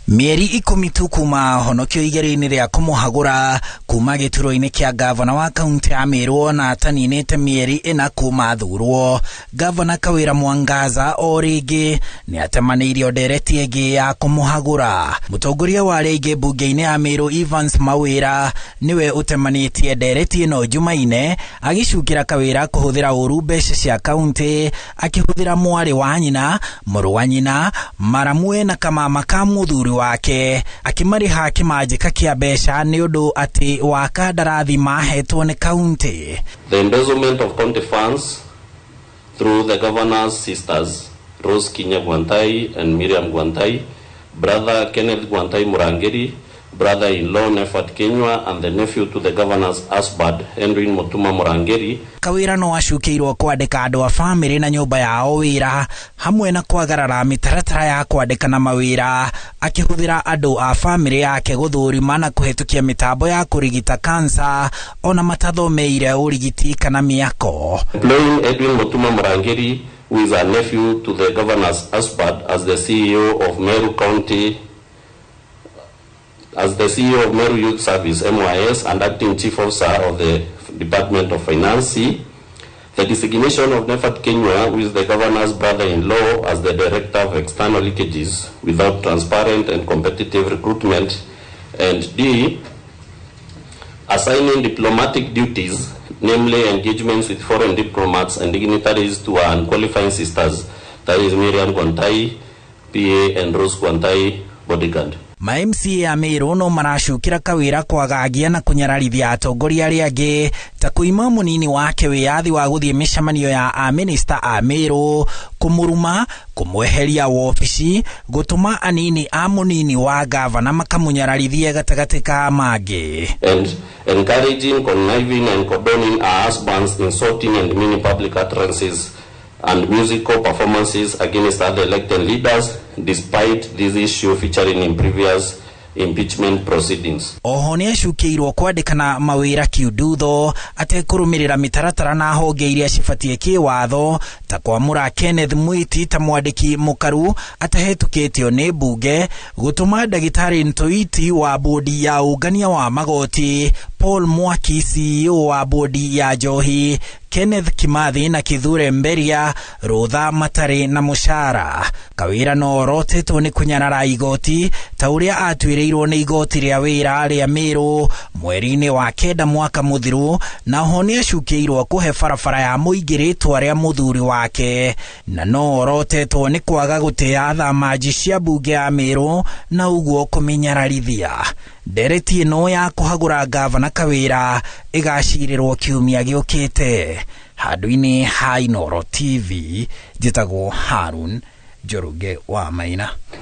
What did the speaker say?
Mĩeri 10 tu kuma honokio igerio-inĩ rĩa kũmũhagũra kuma gĩturwa-inĩ kĩa gavana wa kaunti ya Meru, ona ataninĩte mĩeri 4 kuma thurwo, Gavana Kawira Mwangaza o rĩngĩ nĩ atemanĩirio ndereti ĩngĩ ya kũmũhagũra. Mũtongoria wa arĩa aingĩ mbunge-inĩ ya Meru Evans Mawĩra nĩwe ũtemanĩtie ndereti ĩno Jumaine, agĩcukĩra Kawira kũhũthĩra ũru mbeca cia kaunti, akĩhũthĩra mwarĩ wa nyina, mũrũ wa nyina, maramwe na kamama ka mũthuri wake, akĩmarĩha kĩmanjĩka kĩa mbeca nĩ ũndũ atĩ wa kandarathi mahetwo nĩ kaunti. The embezzlement of county funds through the governor's sisters, Rose Kinya Guantai and Miriam Guantai, brother Kenneth Guantai Murangiri, brother-in-law Nefat Kenywa, and the nephew to the governor's husband, Henry Mutuma Murangiri. Kawira no acukĩirwo kwandĩka andũ a famĩlĩ na nyũmba yao wĩra, hamwe na kwagarara mĩtaratara ya kwandĩkana mawĩra, akĩhũthĩra andũ a famĩlĩ yake gũthũrima na kũhetũkia mĩtambo ya kũrigita kansa ona matathomeire ũrigiti kana mĩako. Employing Edwin Mutuma Murangiri, who is a nephew to the governor's husband, as the CEO of Meru County, as the CEO of Meru Youth Service, MYS, and acting chief officer of the Department of Finance. The designation of Nefat Kenywa, who is the governor's brother-in-law, as the director of external leakages without transparent and competitive recruitment. And D, assigning diplomatic duties, namely engagements with foreign diplomats and dignitaries, to our unqualified sisters, that is Miriam Guantai, PA, and Rose Guantai, bodyguard. Ma MCA a Meru no maracukĩra Kawira kwagagia na kũnyararithia atongoria arĩa angĩ, ta kũima mũnini wake wĩyathi wa gũthiĩ mĩcemanio ya amĩnĩsta a Meru, kũmũruma, kũmweheria wobici, gũtũma anini a mũnini wa gavana makamũnyararithie gatagatĩ ka mangĩ. And encouraging, conniving and condoning our husbands insulting and demeaning public utterances and musical performances against other elected leaders, despite this issue featuring in previous impeachment proceedings. Oho nĩ acukĩirwo kwandĩkana mawĩra kiundutho atekũrũmĩrĩra mĩtaratara na honge iria cibatiĩ kĩwatho, ta kwamũra Kenneth Mwiti ta mwandĩki mũkaru atahetũkĩtio nĩ mbunge, gũtũma ndagĩtarĩ Ntoiti wa bodi ya ũngania wa magoti, Paul Mwaki CEO wa bodi ya njohi, Kenneth Kimathi na Kithure Mberia rũtha matarĩ na mũcara. Kawira no orotetwo nĩ kũnyarara igoti ta ũrĩa atuĩrĩirwo nĩ igoti rĩa wĩra rĩa Meru mweri-inĩ wa 9 mwaka mũthiru, na oho nĩ acukĩirwo kũhe barabara ya mũingĩ rĩtwa rĩa mũthuri wake, na no orotetwo nĩ kwaga gũtĩa thamanji cia mbunge ya Meru na ũguo kũmĩnyararithia. Ndereti ĩno ya kũhagũra gavana Kawira ĩgacirĩrwo kiumia gĩũkĩte. Handũ-inĩ ha Inooro TV, njĩtagwo Harun Njoroge wa Maina.